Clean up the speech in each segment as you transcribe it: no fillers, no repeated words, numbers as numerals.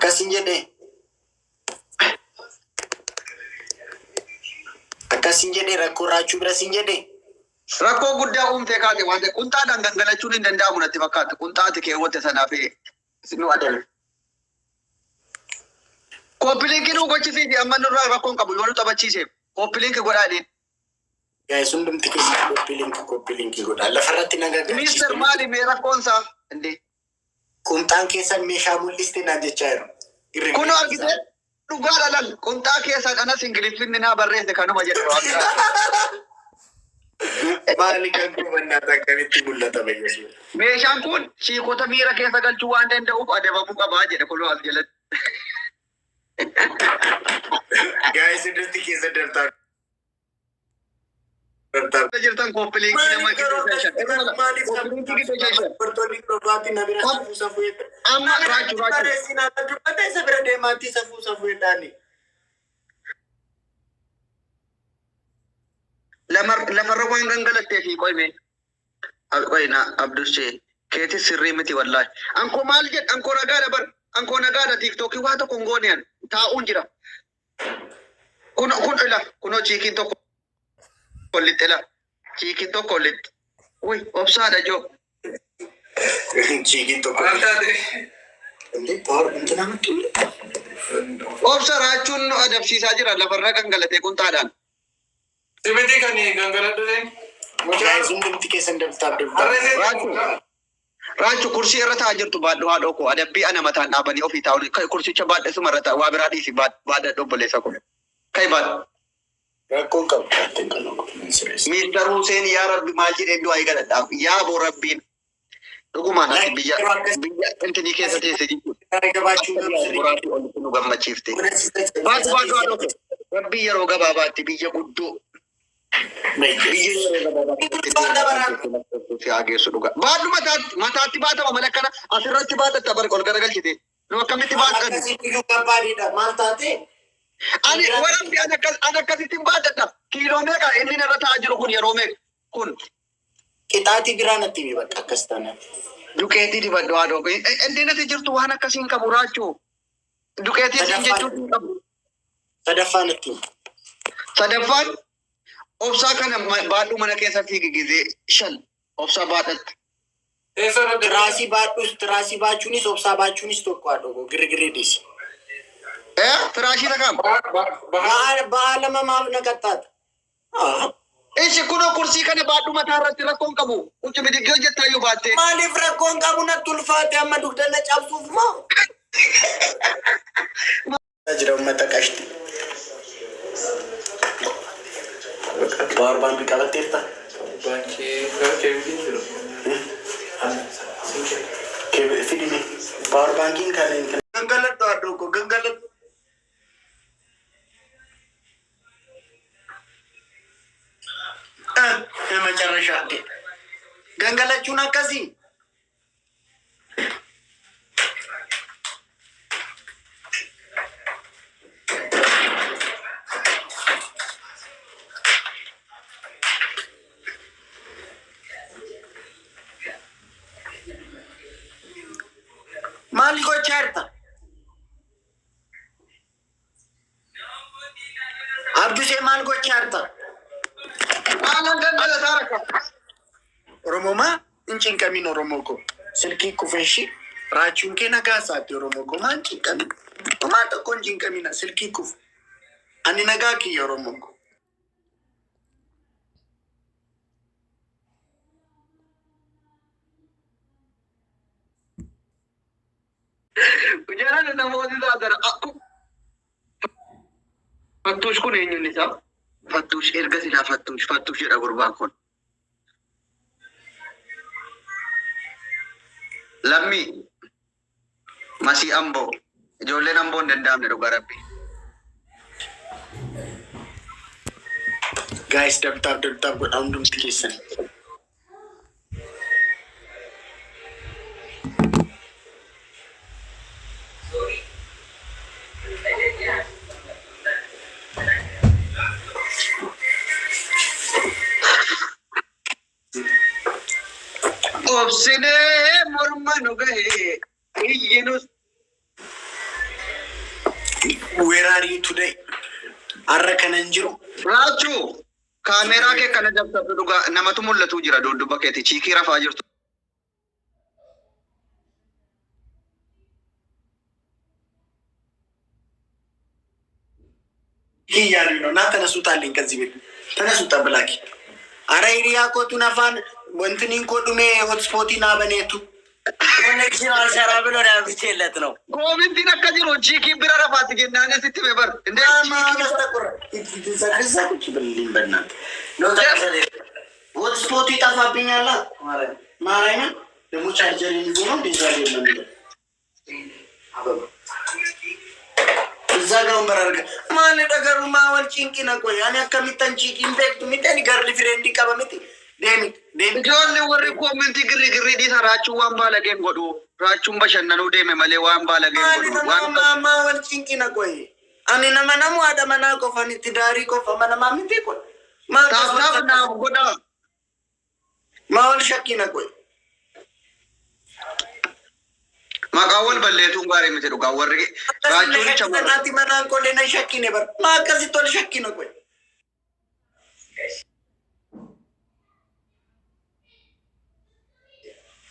Akkasin jedhee. Akkasin jedhee rakkoo raachuu bira sin jedhee. Rakkoo guddaa uumtee kaate waan ta'eef qunxaadhaan gangalachuun hin danda'amu natti fakkaata. Qunxaati keewwatte sanaaf nu adabe. Copy link nu gochisiisi amma nurraa rakkoon qabu yoo nu taphachiiseef. Copy link godhaa jedheen. Guys, hundumti keessa copy link, copy link godhaa. Lafarratti na Mister gaggachiiste. Maali mee rakkoon isaa? Indee. Qunxaan keessan meeshaa mul'iste naan jechaa jiru. Irri Kunoo argitee dhugaadha lal qunxaa keessan anas Ingiliffinni naa barreesse kanuma jedhu waan biraa. Maali kan gubannaa akkamitti mul'ata Yesuus? Meeshaan kun shiikota miira keessa galchuu waan danda'uuf adabamuu qabaa jedhe kunoo as jalatti. Guys, hundumti keessa dartaa. Dartaa. Jirtan copy link nama Maaliif garuu gidduu shan. maaliif Copy link gidduu shan. dubartoonni dhugaatii na bira safuu safuu jedhan. Amma raachuu raachuu. Barreessinaa dubbata isa bira deemaatti safuu safuu jedhaani. Lafarra waan gangalattee fi qoyme. Qoyna Abdushee keetis sirrii miti wallaahi. Ankoo maal jedh ankoo nagaadha bar ankoo nagaadha TikTokii waa tokko hin goone an taa'uun jira. Kun kun ila kunoo chiikiin tokko ollitti ila chiikiin tokko ollitti. Uy obsaadha joo. Chiikiin tokko. Maal taate? Inni power intina miti. Obsa raachuun nu adabsiisaa jira lafarra gangalatee qunxaadhaan. Sibitii kan gangaladhu seen. Guys, hundumti keessan dabtaaf dabtaaf. Harree seen. Raachuu raachuu kursii irra taa'aa jirtu baadhu haadhoo koo adabbii ana mataan dhaabanii ofii taa'u kursicha baadhesuma irra taa'u waa biraa dhiisi baadhadhu obboleessa koo. Kai baadhu. Rakkoon qabu. Rakkoon qabu. Mister Hussein yaa Rabbi maal jedheen du'aa eegaladhaaf yaa boo Rabbiin dhugumaan ati biyya biyya intinii keessa teesse jechuudha. Gabaachuu Akka diyaaspooraatii olitti nu gammachiifte. Baadhu baadhu haadhoo koo. Rabbii yeroo gabaabaatti biyya guddoo biyya yeroo gabaabaatti si haa geessu dhugaa. Baadhu mataatti mataatti baatama mana akkana asirratti baatatta bar ol garagalchite. Nu akkamitti baadhan? Akkasitti iyyuu barbaadedha. Maal taate? Ani warabbi an akkas an akkasitti hin baadhadha. Kiiloo meeqa inni narra taa'aa jiru kun yeroo meeqa kun Qixaatii biraa natti himi bakka akkas taanaan. Duqeetii dibadhu haadhoo koo. Inni nati jirtu waan akkasii hin qabu raachuu. Duqeetii siin Sadaffaan jechuun hin qabu. Sadaffaa natti himi. Sadaffaan obsaa kana baadhuu mana keessa fiigi gizee shan obsaa baadhatte. Teessoo irra deemee. Tiraasii baadhus tiraasii baachuunis obsaa baachuunis tokko haadhoo koo girgirri dhiisi. Eh firaashii takam. Bahaa. Ba'aa ba'aa lama maaf na qaxxaata? Ishi kunoo kursii kana baadhuu mataa irratti rakkoon qabu. Uccu bidiggee hojjettaa yoo baattee. Maaliif rakkoon qabu natti ulfaate amma dugda na cabsuuf moo? Jira uummata qashti. Power bank qabatteerta? Baankii gara keebitiin jiru. Fidime. Power bankiin kan gangaladhu haadhoo koo gangaladhu. የመጨረሻ ገንገለቹን አከሲ ማል ጎቻርታ አብዱሴ ማል ጎቻርታ Maalan gangalataa rakka. ኦሮሞማ እንጭንቀሚን ኦሮሞ ኮ ስልኪ ኩፌሺ ራቹን ኬ ነጋ ሳቲ ኦሮሞ ኮ ማን ጭንቀሚን ማ tokko እንጭንቀሚና ስልኪ ኩፍ አኒ ነጋ ኪየ ኦሮሞ ኮ Jalaan namooti taatan Fattuush kun eenyuun isaa? Fattuush erga silaa fattuush fattuush jedha gurbaan kun. Lammii masii amboo ijoolleen amboo hin danda'amne dhugaa rabbi. Guys, double tap, double tap godhaa hundumti keessan. Obsinee morma nu gahee iyyinus Where are you today? Har'a kanan jiru. Raachuu kaameeraa kee kana dabsatu dhugaa namatu mul'atu jira dudduuba keeti chiikii rafaa jirtu. እያሉኝ ነው። እና ተነሱጣልኝ ከዚህ ቤት ተነሱጣ ብላኪ አረ ሂሪያ ኮቱን አፋን ወንትኒን ኮዱሜ ሆትስፖቲን አበኔቱ ኮኔክሽን አልሰራ ብሎ ዳብቼለት ነው። Koomintiin akka jiru chiikii bira rafaati jennaan asitti mee bar. Indee ማስተቁር ዘግዛ ቁጭ ብልልኝ በእናትህ ሆትስፖቱ ይጠፋብኛላ። ማርያምን ደግሞ ቻርጀር ይዞ ነው እንደዛ የለም የሚለው እዛ ጋ ወንበር አድርገህ ማን ነገሩ ማወል ጭንቂ ነው። ቆይ እኔ akkamitti chiiqiin beektu miti ani girlfriend qaba miti deemi deemi Ijoollee warri koomintii girri girrii dhiisa raachuun waan baalageen godhu. Raachuun bashannanuu deeme malee waan baalageen godhu. Waan maawal cinqi na qoy ani nama namu haadha manaa qofan itti daarii qofa mana maa miti qoy tap tap naaf godhaa. maawal shakkii na qoy Maqaa wal balleessuun gaarii miti dhugaa warri raachuun shamarran. Naati manaan qollee na shakkine bar maa akkasitti ol shakkii na qoy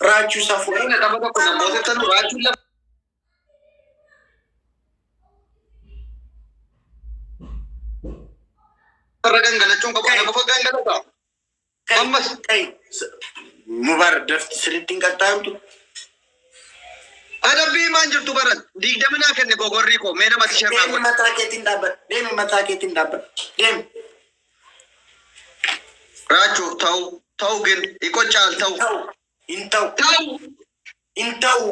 raachuu safuu Tapha tokko namoota tanu raachuun lafa. Irra gangalachuun qabu ana qofa gangalata. Ammas. Mubar dafti sirriitti hin qaxxaamtu. Adabbii maan jirtu baran digdami naa kenne gogorrii koo mee namatti sharraa Deemi godhe. mataa keetiin dhaabbadhu. Deemi mataa keetiin dhaabbadhu. Deemi. Raachuu ta'u ta'u gin iqocaal ta'u. Ta'u. Hin ta'u. Ta'u. Hin ta'u.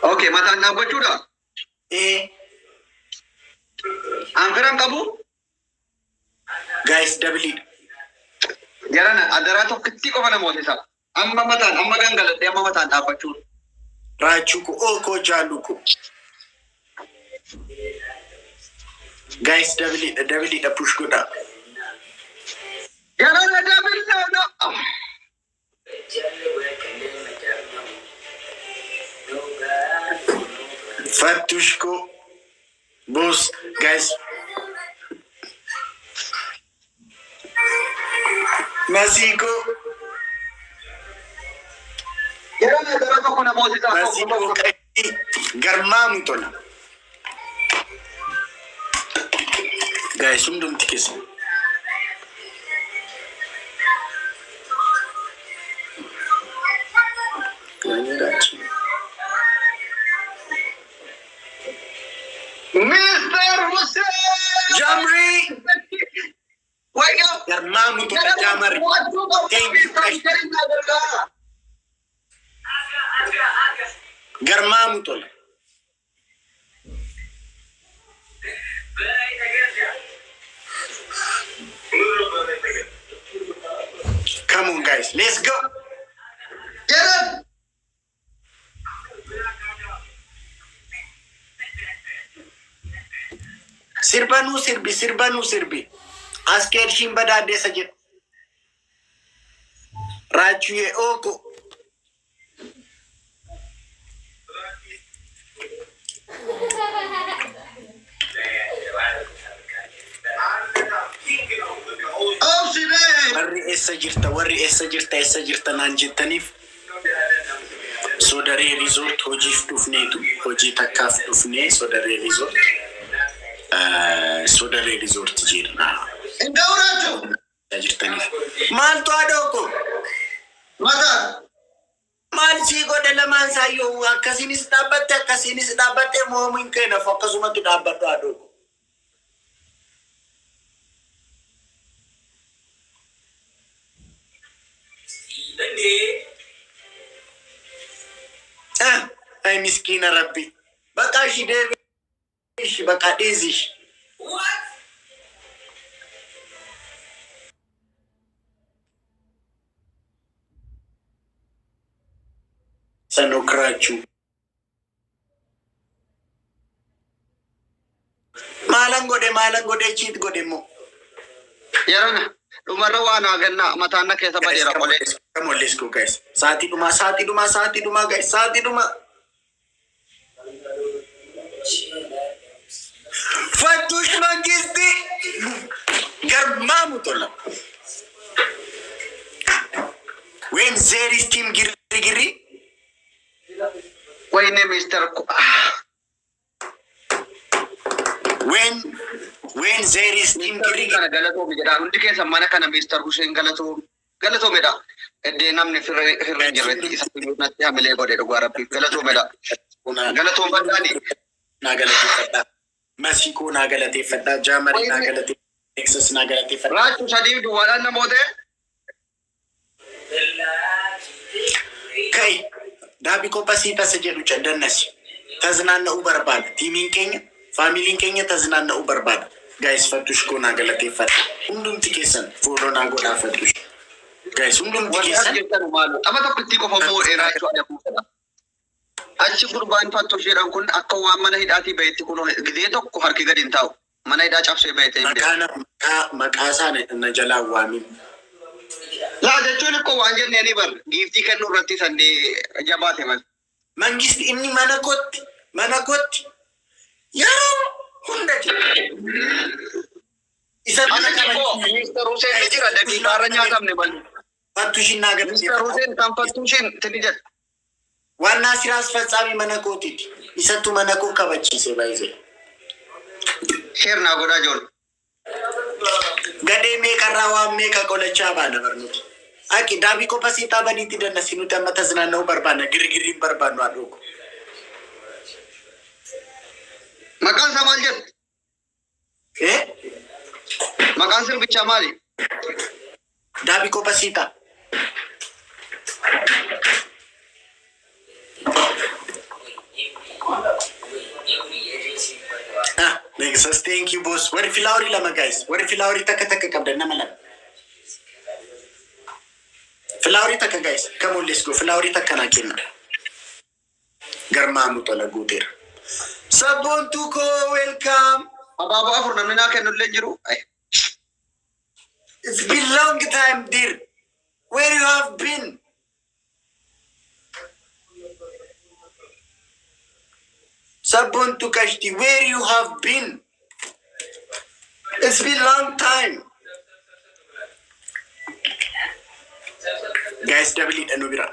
Okay, mataan dhaabbachuudha. Ee. An firan qabu. Guys double. Jarana adaraa tokkitti qofa namoota isa. Amma mataan amma gangaladhee amma mataan dhaabbachuudha. Raachuu ko oo koo jaallu ko. Guys double double dha push godhaa. Jarana double no. Fattush ko. Boss guys. Masii ko. Jarana adaraa tokko namoota isa. Masii ko garmaamu tola. Guys hundumti keessa. Mr. Hussein! Jamri! Wake up! Garmaamu tola Jamari. Thank you. Garmaamu tola. Come on guys, let's go. Jaran! Sirbanuu sirbi, sirbanuu sirbi. Askeershiin badhaadheessa jedhu. Raachuuyee ooko. Obsidee! Warri eessa jirta, warri eessa jirta, eessa jirta naan jettaniif Sodaree Resort hojiif dhufneetu hojii takkaaf dhufnee Sodaree Resort Sodaree Resort jirra. Inda'u Raachuu! Jirtaniif. Maaltu haadha koo? Mataan! Maal sii godhe lamaan saayyoo akkasiinis dhaabbatte akkasiinis dhaabbatte moomiin keenaaf akkasumatti dhaabbadhu haadha koo. Ah, ay miskiina rabbi. Bakka ishii deebi ishii bakka dhiisi ishii. Sanokraachuu. Maalan godhe maalan godhe cheat godhe immoo. Jarana Dhumarra waan haa gannaa mataan na keessa badeera qolee. Come on, let's go, guys. Sa'aatii dhumaa, sa'aatii dhumaa, sa'aatii dhumaa, guys. Sa'aatii dhumaa. Fattush Mangisti garmaamu tola. When there is team girri girri, Wayne Mister when there is team girri kana galatoomi jedha. Hundi keessa mana kana Mister Hussein galatoomedha. Iddee namni firra firra hin jirretti isa natti hamilee godhe, dhugaa rabbi galatoomedha. Galatoom badhaani. Naa galateeffadhaa. Masikoo naa galateeffadhaa. Jaamarii naa galateeffadhaa. Nexus naa galateeffadhaa. Raachuu sadiif duwwaadhaan namoota. Kai daabii qophasii tasa jedhu dannasi. Taznaanna'uu barbaada. Tiimiin keenya, faamiliin keenya taznaanna'uu barbaada. Guys, Fattush koo naa galateeffadha. Hundumti keessan follow naa godhaa Fattush. Guys, hundumti Warri as keessan jirtan maalu. Tapha tokkittii qofa immoo raachuu adabuu fedha. Achi gurbaan Fattush jedhan kun akka waan mana hidhaatii bahetti kun gizee tokko harki gadi hin taa'u. Mana hidhaa cabsee bahete hin beeku. Maqaa isaa na jalaa waamin. Laa jechuun ikkoo waan jenneeni bar giiftii kennuu irratti sannii jabaate mal. Mangisti inni mana kootti yeroo hunda jira. Isa Ana koo Mister Hussein ni jira, daqiiqaa irra nyaatamne mal. Fattushin naa Mister galateeffadha. Hussein kan Fattushin tini jedha. ዋና ስራ አስፈጻሚ mana kootiiti. Isattu mana koo kabachiise baay'ee. Share naa godhaa jiru. Gadhee meeqarraa waan meeqa qolachaa baana barnoota. Aki daabii qofa siitaa baniitti dannasi, nuti amma taznaanna'uu barbaanna, girgirriin barbaannu haa dhooku. Maqaan isaa maal jedhu? Eh? Maqaan sirbichaa maali? Daabii qofa siitaa. Ah, Nexus, thank you, boss. Warri flowerii lama, guys. Warri flowerii takka takka qabdan nama lama. Flowerii takka, guys. Come on, let's go. Flowerii takka naa kenna. Garmaamu tola guuteera. Sabboontuu koo, welcome. Abaaboo afur namni naa kennu illee jiru. It's been long time, dear. Where you have been? Sabboontuu Kashti, where you have been? It's been long time. Guys, doubleiidha nu bira.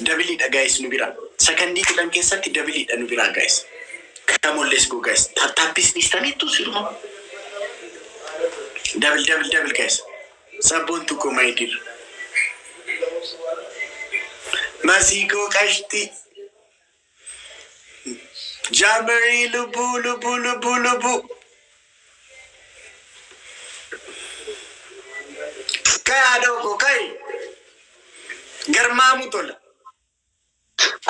Doubleiidha, guys, nu bira. Sakandii 10 keessatti doubleiidha nu bira, guys. Come on, let's go, guys. Tap-tappis dhiistaniittu siruma. Double, double, double, guys. Sabboontuu koo, my dear. Masiikoo qashti. Jaamarii lubbuu lubbuu lubbuu lubbuu. Kai haadha koo kai. Garmaamu tola.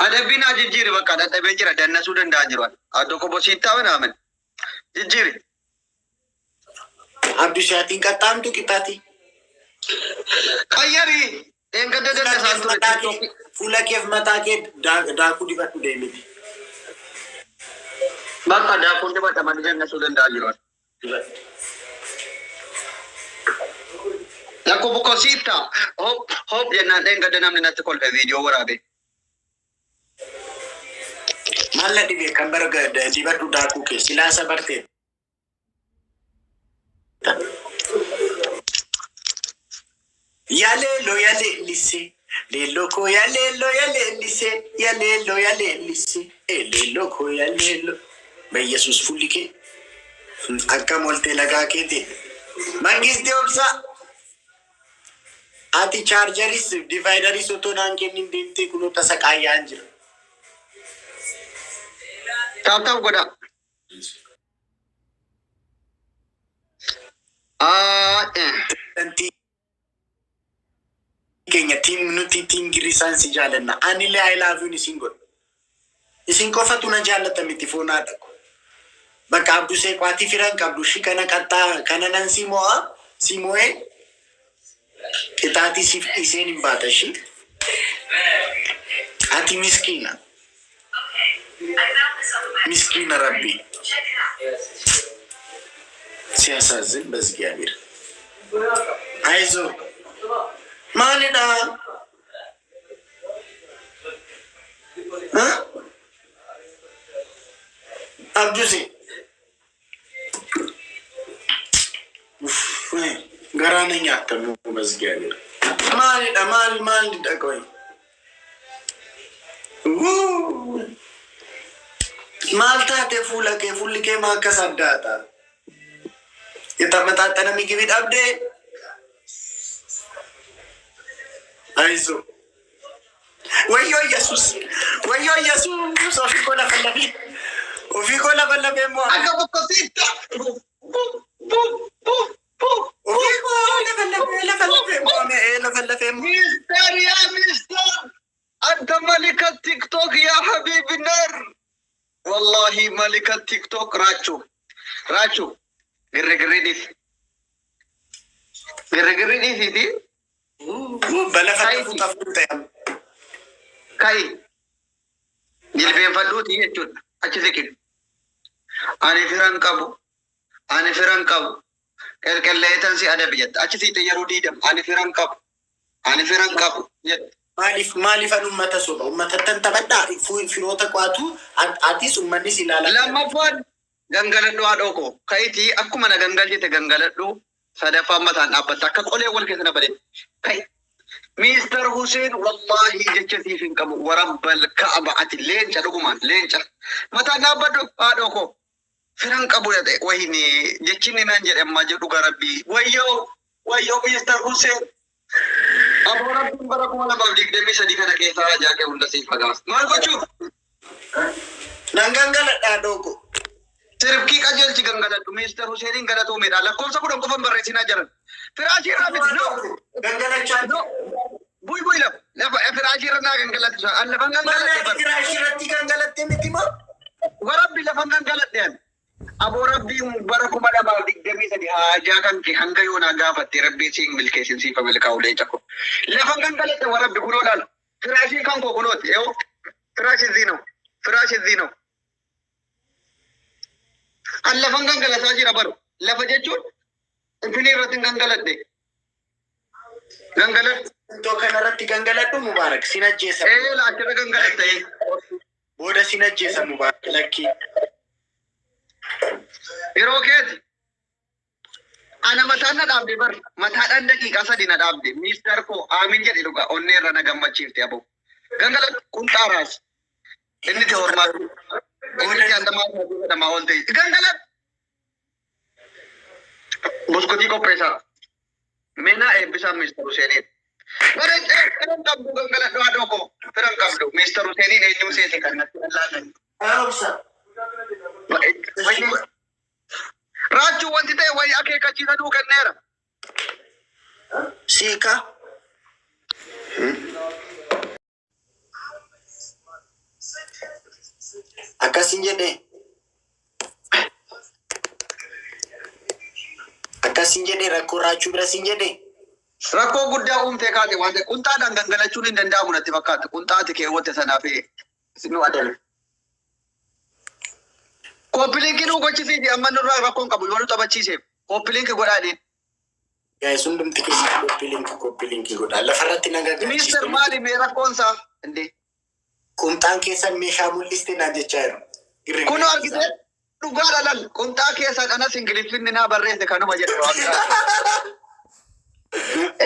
Adabbiin naa jijjiiri, bakka dadhabee jira, dannasuu danda'a jiru. Addoo kobosiittaa minaamin. Jijjiiri. Abdishaatiin qaxxaamtu qixxaati. Qayyarii. Dheengadda dannasaan ture. Fuula keef mataa kee daakuu dibadhu deemiti. Bakka daakuun dibadha malee dannasuu danda'a jiru. Dibadhu. Lakko bukosiittaa. Hop hop jennaan dheengadda namni natti kolfe viidiyoo waraabe. Maal na dhibee kan bara dibadhu daakuu kee silaasa bartee. Yaleelo yaleellise leelloo koo, yaleelloo yaleellise, yaleelloo yaleellise, leelloo koo yaleelloo. Bayyesuus, fuulli kee akkam oltee lagaa keeti. Mangisti obsa. Ati chargeris divideris otoo naan kennin deemtee kunoo tasa qaayyaan jira. Tap tap godha. Ah, eh. Dantii keenya team, nuti team girrisaan si jaalanna. Anillee I love you isin godha. Isin qofatu na jaallata miti, foonaa dhaqu. Bakka Abdusee qaatii firan qabdu shi kana qaxxaa kana nan si mo'a, si mo'ee qixaatii siif dhiiseen hin baata shi. Ati miskiina. Miskiina rabbi. ሲያሳዝን በእግዚአብሔር። አይዞ maalidha? Abduse garaa na nyaattamu በእግዚአብሔር maalidha? Maal maalidha? ቆይ maal taate fuula kee fuulli kee maa akkas addaata? የተመጣጠነ ምግብ dhabdee? አይዞ ወዮ ኢየሱስ ወዮ ኢየሱስ ofii koo lafa ofii koo lafa lafee moo Akka bokkosiitta. Ofii koo lafa lafee lafa lafee moo lafa lafee moo ሚስተር يا ሚስተር አንተ ملك ቲክቶክ يا حبيبي نار والله ملك ቲክቶክ ራቹ ራቹ ግርግሪ ዲስ ግርግሪ ዲሲቲ በለፈለፉ ጠፉ ta'e. Kai jilbeenfadhuuti jechuudha achi siqin. Ani firan qabu, ani firan qabu, qelqelleetan si adabi jetta. Achi siqte yeroo diidam ani firan qabu, ani firan qabu jetta. Maaliif maaliifan uummata soba uummatattan taphadhaa firoota qo'atu atis uummannis ilaala. Lammaffaan gangaladhu haadhoo koo ka'itii akkuma na gangalchite gangaladhu. Sadaffaan mataan dhaabbatta akka qolee wal keessa na bade ka'i. Mister Hussein wallahi jecha siif hin qabu warabbal ka'aba ati leenca dhugumaan leenca mataan dhaabbadhu haadhoo koo firan qabu jedhe wayini jechinni naan jedhe ammaa jedhu dhugaa rabbii wayyoo wayyoo Mister Hussein aboo rabbiin bara 2023 kana keessaa hajaa kee hunda siif fagaas maal gochuuf. Nan gangaladhaa dhooko. Sirkii qajeelchi gangaladhu Mister Huseeniin galatoomedha. Lakkoofsa 10 qofan barreessinaa jiran. Firaashii irraa miti no. Gangalachaa. No. Bu'i bu'i lafa. Lafa firaashii irra naa gangalattu. An lafan gangaladhe Mana bar. firaashii irratti gangalattee miti moo? Warabbi lafan gangaladhe an. Aboo rabbiin bara 2023 haajaa kan kee hanga yoonaa gaafatte rabbiin siin milkeessin siif milkaa'u leenca ko. Lafan gangaladhe warabbi kunoo laala. Firaashiin kan koo kunooti. Eewoo firaashii ziinoo. Firaashii ziinoo. An lafan gangalataa jira baru. Lafa jechuun intinii irratti hin gangaladhe. Gangaladhu. Iddoo kanarratti gangaladhu Mubaarak sin ajjeesa. Ee achirra gangalatte. Booda sin ajjeesa Mubaarak lakkii. Yeroo keeti. Ana mataan na dhaabde bar. Mataadhaan daqiiqaa 3 na dhaabde. Miister koo aamin jedhe dhugaa onnee irra na gammachiifte aboo. Gangaladhu qunxaaraas. Inni ti hormaa. Inni ti andamaa jedhamaa ol ta'e. Gangaladhu. Buskutii qopheessaa. Meenaa eebbisaa Mister Huseeniin. Bareechee firan qabdu gangaladhu haadhoo koo. Firan qabdu Mister Huseeniin eenyuu seete kan natti laallan. Haaromsa. Raachuu wanti ta'e wayii akeekkachiisa nuu kenneera. Siika. Akkasin jedhee. Akkasin jedhee rakkoo raachuu bira sin jedhee. Rakkoo guddaa uumtee kaate waan ta'e qunxaadhaan gangalachuun hin danda'amu natti fakkaata. Qunxaati keewwatte sanaaf nu adabe. Copy link nuu gochisiisi amma nurraa rakkoon qabu yoo nu taphachiiseef copy link godhaadhiin. Guys hundumti keessa copy link copy link godhaa. Lafarratti na Mister gaggachiistu. Maali mee rakkoonsaa? Indee. Qunxaan keessan meeshaa mul'iste naan jechaa jiru. Kunoo argitee dhugaadha lal qunxaa keessan anas ingiliffinni naa barreesse kanuma jedhe waan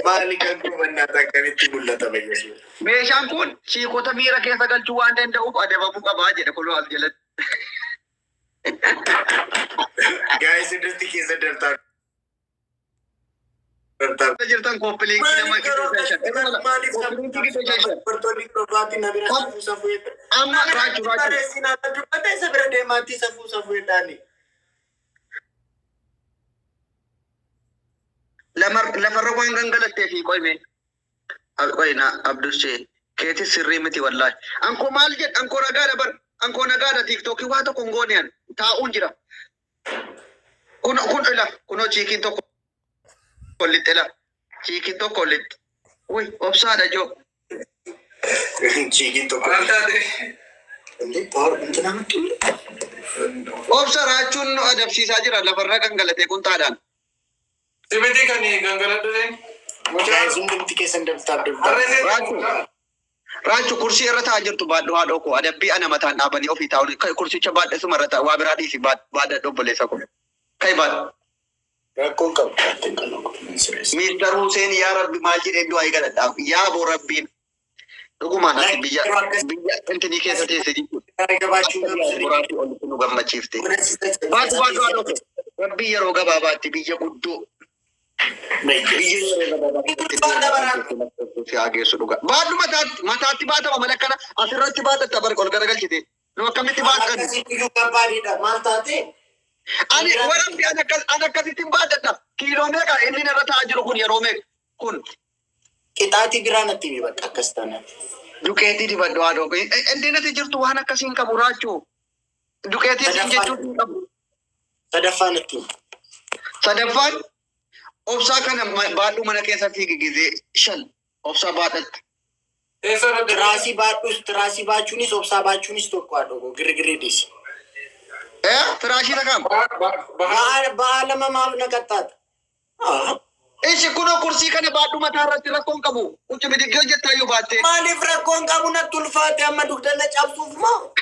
Maali kan gubannaa akkamitti mul'ata bayyasuun. Meeshaan kun shiikota miira keessa galchuu waan danda'uuf adabamuu qabaa jedhe kunoo as jalatti. Guys hundumti keessa dartaa. Dartaa. Jirtan copy link nama Maaliif 500. Copy link 500. Dubartoonni qorbaatti na bira safuu safuu jedhan. Amma raachuu raachuu. Barreessinaa dubbata isa bira deemaatti safuu safuu jedhaani. Lafarra waan gangalattee fi qoyme. Qoy na Abdushee keetis sirrii miti wallahi. Ankoo maal jedh ankoo nagaadha bar ankoo nagaadha tiiktookii waa tokko hin goone an taa'uun jira. Kun kun ila kunoo chiikiin tokko ollitti ila chiikiin tokko ollitti. Uy obsaadha joo. Chiikiin tokko. Maal taate? Illee power እንትና መጡ። Obsa raachuun nu adabsiisaa jira lafarra gangalatee qunxaadhaan. Sibitii kan kan gangaladhu seen. Guys, hundumti keessan double tap, double tap. Harree seen. Raachu. Raachu, kursii irra taa'aa jirtu baadhu haadhoo koo. Adabbii ana mataan dhaabanii ofii taa'u. Kursicha baadhesuma irra taa'u. Waa biraa dhiisi, baadhadhu obboleessa koo. Kai baadhu. Rakkoon qabu. Kaatteen kan tokko sirreessa. Mister Hussein, yaa Rabbi, maal jedheen du'aa eegaladhaaf. Yaa boo, Rabbiin. Dhugumaan ati biyya intinii keessa teesse jechuudha. Gabaachuu. Akka diyaaspooraatii olitti nu gammachiifte. Baadhu, baadhu haadhoo koo. Rabbii yeroo gabaabaatti biyya guddoo, biyya yeroo gabaabaatti si haa geessu dhugaa. Baadhu, mataatti mataatti baatama malee akkana asirratti baatatta bar ol garagalchite. Nu akkamitti baattan? Akkasitti iyyuu barbaadedha. Maal taate? Ani warabbi ani akkasittiin baatadha. Kiiloo meeqa inni narra taa'aa jiru kun, yeroo meeqa kun? Qixaatii biraa natti himi bakka akkas taanaan. Duqeetii dibadhu haadhoo. Inni natti jirtu waan akkasii hin qabu, Raachuu. Duqeetii siin jechuun hin qabu. Sadaffaa natti himi. Sadaffaan obsaa kana baadhu, mana keessa fiigi gizee 5 obsaa baadhatte. Teessoo irra deema. Tiraasii baadhus, tiraasii baachuunis obsaa baachuunis tokko haadhoo girgirrii dhiisi. Eh, firaashii takam. Baha. Ba'aa lama maaf na qaxxaata? Ishi kunoo kursii kana baadhu mataa irratti, rakkoon qabu. Ucci bidiggee hojjettaa yoo baatte. Maaliif rakkoon qabu? Natti ulfaate, amma dugda na cabsuuf moo?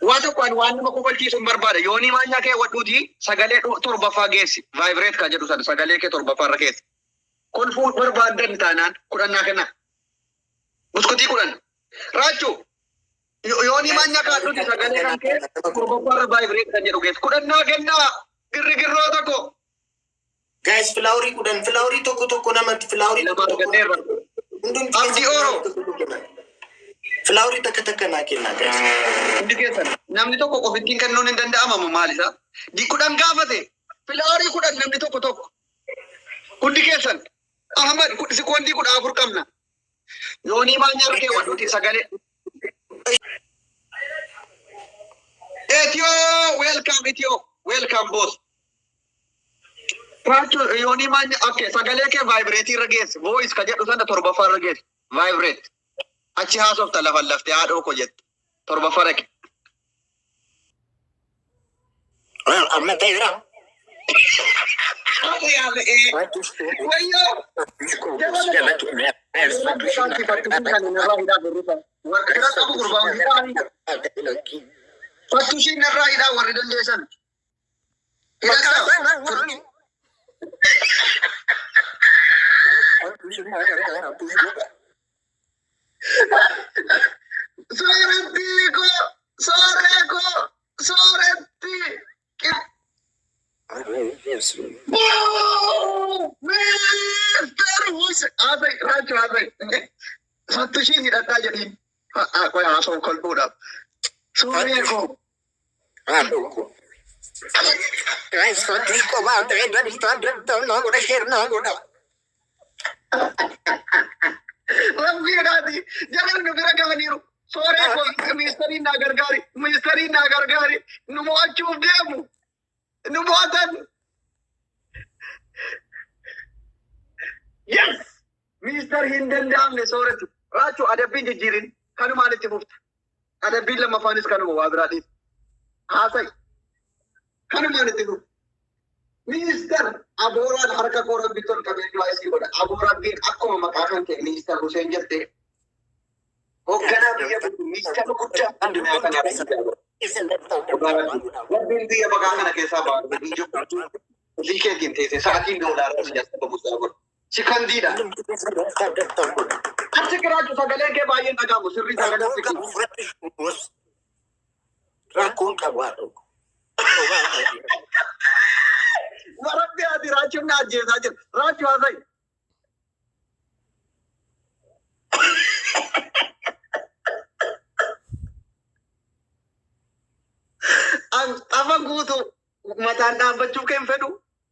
Waa tokko ani waan nama kofalchiisu hin barbaada. Yoonii maanyaa kee wadhuuti sagalee torbaffaa geessi. Vibrate kan jedhu sana sagalee kee torbaffaa irra keessa. Kolfuu barbaaddan taanaan 10 naa kenna. Buskutii 10. Raachuu, yoonii maanyaa kaadhuuti sagalee kan kee torbaffaa irra vibrate kan jedhu geessi. 10 naa kennaa, girrigirroo tokko. Guys, flowerii 10, flowerii tokko tokko namatti, flowerii Lama tokko tokko. arganneerra. Hundumti Abdii keessan Oro. flowerii tokko tokko natti. Flowerii takka takka naa kennaa, guys. Hundi keessan, namni tokko qofittiin kennuun hin danda'amamu, maal isaa? Di 10 gaafate. Flowerii 10 namni tokko tokko. Hundi keessan. Ahmad, sekoondii 14 qabna. Yoonii maanyaa kee wadhuuti sagalee. Etiyoo, welcome Etiyoo, welcome boss. Raachuu, yoonii maanyaa, okay, sagalee kee vibrate irra geessi. Voice ka jedhu sana torbaffaa irra geessi. Vibrate. Achi haasofta lafan laftee haadhoo ko jette. Torbaffaa dhaqe. Amma ta'eera. Wayyoo! Warri qabu gurbaan fattushiin narraa hidhaa, warri dandeessan. Hidhadhaa. Sooretti koo, sooree koo, sooretti. Mister Hussein. Haasai, Raachuu, haasai. Fattushiin hidhadhaa jedhiin. Qoy, haasa'u kolfuudhaaf. Sooree koo. Guys, share naa godha. Rabbiidhaati. Jarri nu bira gahaniiru. Sooree koo, ministeriin naa gargaari. Ministeriin naa gargaari. Nu mo'achuuf deemu. Nu mo'atan. Yes! Mister hin danda'amne soorati. Raachuu, adabbiin jijjiirin. Kanumaan itti fufta. Adabbiin lammaffaanis kanuma, waa biraa dhiisa. Haasa'i. Kanumaan itti fufta. Mister Abooraan harka koo Rabbi ol qabee du'aa isii godha. Aboo, Rabbiin akkuma maqaa kan ta'e Mister Hussein jettee hoogganaa biyya mister guddaa addunyaa kanaa godha. Rabbiin biyya bagaa kana keessaa baatu, biyya guddoo ofii keetiin teessee sa'aatiin doolaara si jalqaba guddaa godha. Sikandiidha. Achi kiraachuu sagaleen kee baay'een dhaga'amu, sirrii sagalee siqii. Rakkoon qabu haa ta'u. Rabbi ati raachuun na ajjeesaa jira. Raachuu, haasa'i. Xafa guutuu mataan dhaabbachuu kee hin fedhu.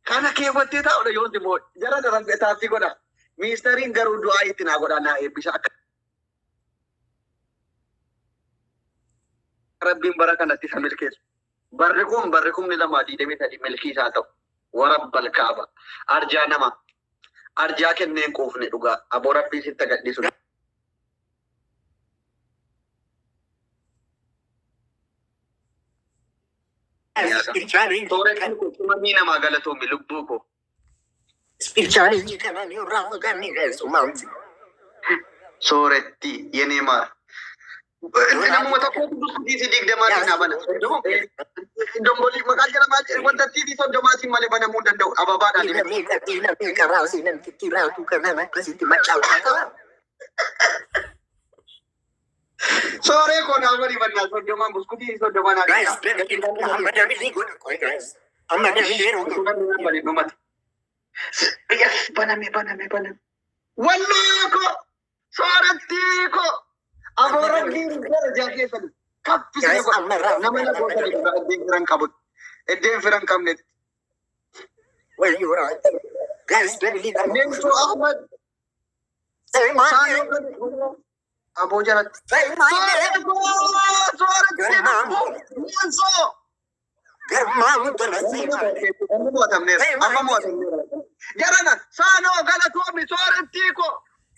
Kana keewwattee taa'udha yoon si moo jara darabee taaffii godha. Miistariin garuu du'aa itti naa godha, naa eebbisa akka Rabbiin bara kanatti isa milkeessu. Barri kun barri 2023 milkii isaa ta'u. Warabbal kaaba. Arjaa nama. Arjaa kenneen quufne dhugaa. Aboo, Rabbii sitti agadhiisu. Sooretti koo cimamii namaa galatoomi lubbuu koo. Sooretti yenee maar. Namuma tokkotu buskutii si digdamaatiin naa bana. Dombolii maqaan jala maal jedhu wanta tiitii soddomaatiin malee banamuu hin danda'u. Ababaadhaan hime. Sooree koo naa bani bannaa soddomaan buskutii soddomaa naa kenna. Bani dhumate. Yes, baname baname baname. Walloo koo soorettii koo aboorabbiin gara jaa keessan kaffisee godha. Nama na goota dhugaa iddeen firan qabu. Iddeen firan qabnetti. Deemtuu Ahmad Saanoo aboo jalatti. Sooree koo soorettii lubbuu. Amma mo'atamneera. Amma mo'atamneera. Jarana saanoo galatoomi soorettii koo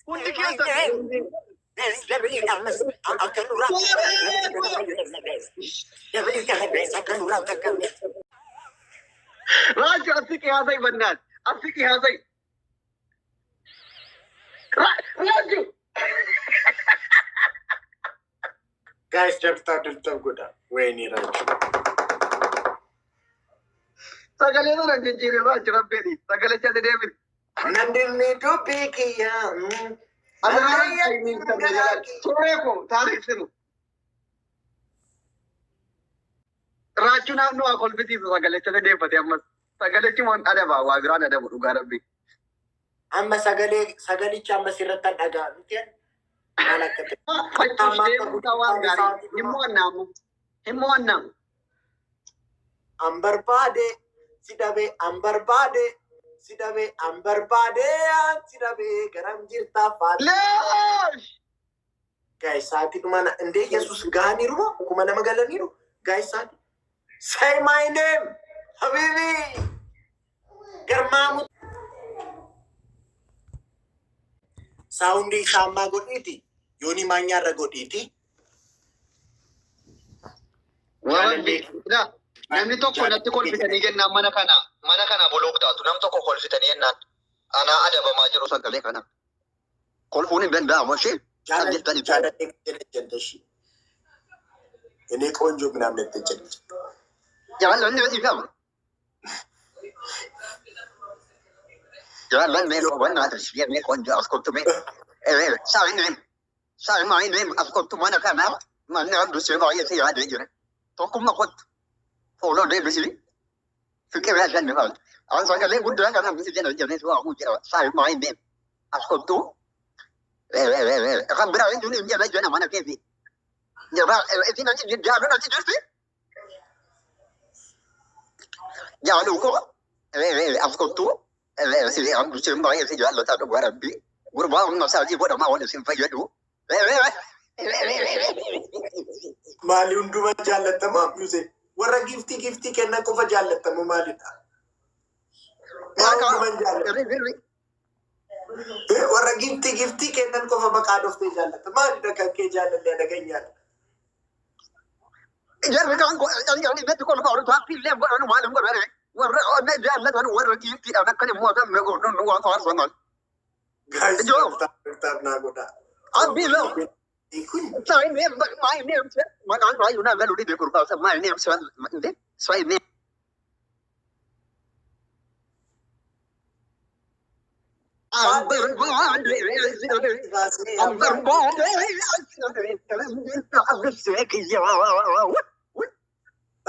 hundi keessa. Raaju asii qiyaasai bannaat. Asii qiyaasai. Raaju. Guys, double tap double tap godha. Wayne Raaju. Sagalee sana hin jijjiirin Raaju rabbeeti. Sagalee chate deebin. Nandinni dubbii kiyyaa. Suuree koo taariif simu. Raachuu naannoo haa kolfisiisu sagalee chate deeffate ammas. Sagalechi waan adaba waa biraan adabu dhugaa rabbi. Amma sagalee sagalicha amma sirratti dhagaa miti maal akka ta'e. Fachuuf deemuu waan gaarii. Hin mo'annaamu. Hin mo'annaamu. An barbaade si dhabe, an barbaade si dhabe, an barbaade an si dhabe, garam jirtaa faati. Leesh! Guys, sa'aatii dhuma indee Yesuus gahaniiru moo 2000 galaniiru? Guys, sa'aatii. Say my name, Habibi. Garmaamu. Soundii isaa ammaa godhiiti. Yoonii maanyaarra godhiiti. Warabbi. Namni tokko natti kolfitanii jennaan mana kana block taatu nam tokko kolfitanii jennaan anaa adabamaa jiru sagalee kana. Kolfuun hin danda'amu ishee. Jaalallee jedhe ishee. እኔ ቆንጆ ምናምን ትጨልጭ Jaallanni ifama. Jaallanni wannaatu የኔ ቆንጆ አስኮቱ ሳይ አስኮቱ mana kana manni abdu si baay'ee si yaadee jira. Tokkummaa kottu. Fuuloo deebisii. Fiqir yaaddanni fa'a. An sagalee guddaa kana miti jedha jedhee waa jira. Saay maayii አስኮቱ kan biraa hin jiru jedha jedha mana keefi. Jabaa isin jaallu natti jirti. Jaallu ko askoltu si baay'ee si jaallata dhugaa rabbi. Gurbaa humna isaatii godhamaa waan isin fayyadu. Maali hunduma jaallatamaa Abduse? Warra giftii giftii kennan qofa jaallatamu maalidha? Maa hunduma hin jaallatamu? Warra giftii giftii kennan qofa maqaa dhuftee jaallata. Maalidha kan kee jaalallee dhageenyaadha? Jarri kan beektu kolfa horu taappiillee godhanu maalum godhane warra onnee jaallatan warra giftiidhaan akka immoo ta'e godhanu waan faarfaman. Guys, Joo. tap naa godhaa. Abbii loo. Kun My name, my name, maqaan baay'ee naa galuu dhibe gurbaa my name, my name.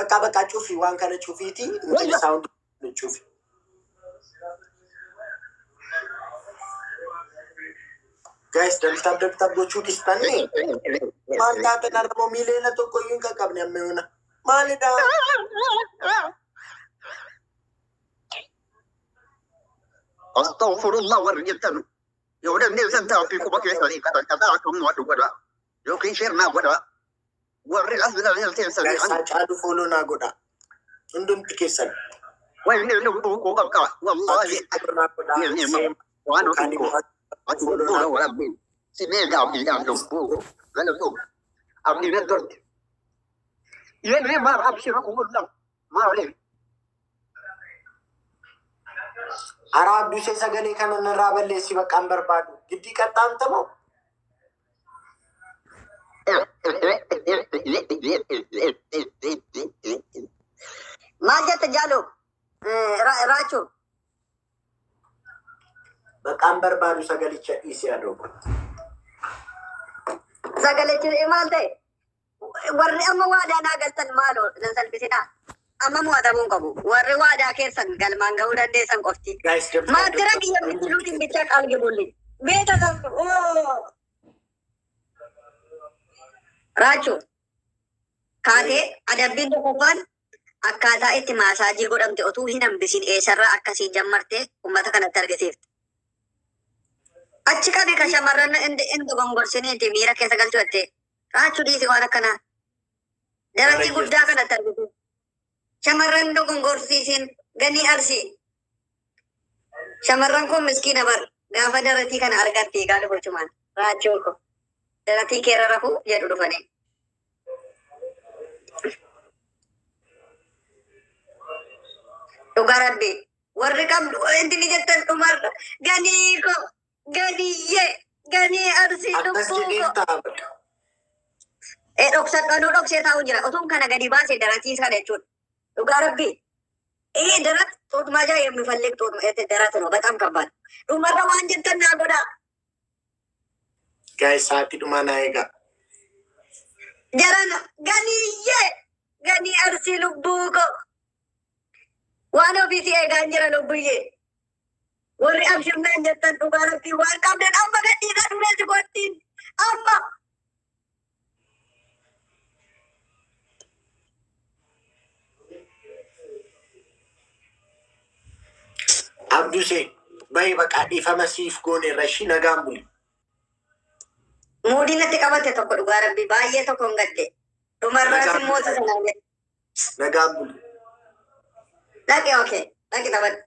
በቃ በቃ cufi waan kana cufiiti እንትን sound cufi. Guys, double tap double tap gochuu dhiistanii maal taatan armoo 1 million iyyuu hin qaqqabne amma yoona. Maalidha? أستغفر الله ورجلتن يقول لي سنت في كوبا كيس كذا yookiin share naa godha. Warri as bira Guys, Haacaaluu follow naa godhaa. Hundumti keessan. Wayne lubbuu koo qaba. Wallaahi Follow naa godhaa. waan Yookaan immoo ati lubbuu warabbi. Si meeqa abdiidhaan lubbuu gala lubbuu. Abdiidhaan dorte. Yéen maar abshira kumullah. Maali? Ara Abdusee sagalee kana narraa balleessi bakka hin barbaadu. Giddii qaxxaamtamoo? Maal jette jaaloo? Raachuu. Bakka hin barbaadu sagalicha dhiisee adooba. Sagalichi maal ta'e? Warri amma waadaa naa galtan maaloo nan salphisinaa. Amma mo'atamuu hin qabu. Warri waadaa keessan galmaan gahuu dandeessan qofti. Guys, dabtaa ማድረግ የምትችሉትን ብቻ ቃል ግቡልኝ። ቤተሰብ ራቹ ካቴ adabbiin tokkoffaan akkaataa itti maasaajii godhamte otuu hin hambisiin eessarraa akkasiin jammarte uummata kanatti argisiifte. Achi qabi ka shamarran inni gonggorsiniiti miira keessa galchu jette. Raachuu dhiisi waan akkanaa. Daratii guddaa kanatti argisiifte. Shamarran dogongorsiisin ganii arsii. Shamarran kun miskiina bar gaafa daratii kana argan fiigaa dhufu jechumaan raachuu ko daratii keerra rafuu jedhu dhufanii. Dhugaa rabbi warri qabdu wanti ni jettan dhumarra ganii ko ganiyyee ganii arsii Akkas lubbuu jedheen ko. ta'a bakka. Ee dhoksadhanuu dhoksee taa'u jira otuun kana gadi baase daratii sana jechuudha. Dhugaa rabbi ይሄ ደረት ጡት ማጃ የሚፈልግ ጡት ደረት ነው። በጣም ከባድ ዱመራ waan jettan naa godhaa. Guys, sa'aatii dhumaa naa eegaa. Jarana ganiyyee ganii arsii lubbuu ko waan ofiisi eegaan jira lubbuyyee warri abshirnaan jettan dhugaa rabbii waan qabdan amma gadhiisa dureessi kottiin amma Abdusee bahi bakka dhiifama siif goone irra ishii nagaan buli. Muudii natti qabate tokko dhugaa rabbii baay'ee tokko hin gadde dhumarraas Nagaan immoo buli. sanaan Nagaan buli. Dhaqi, okay, dhaqi taphadhu.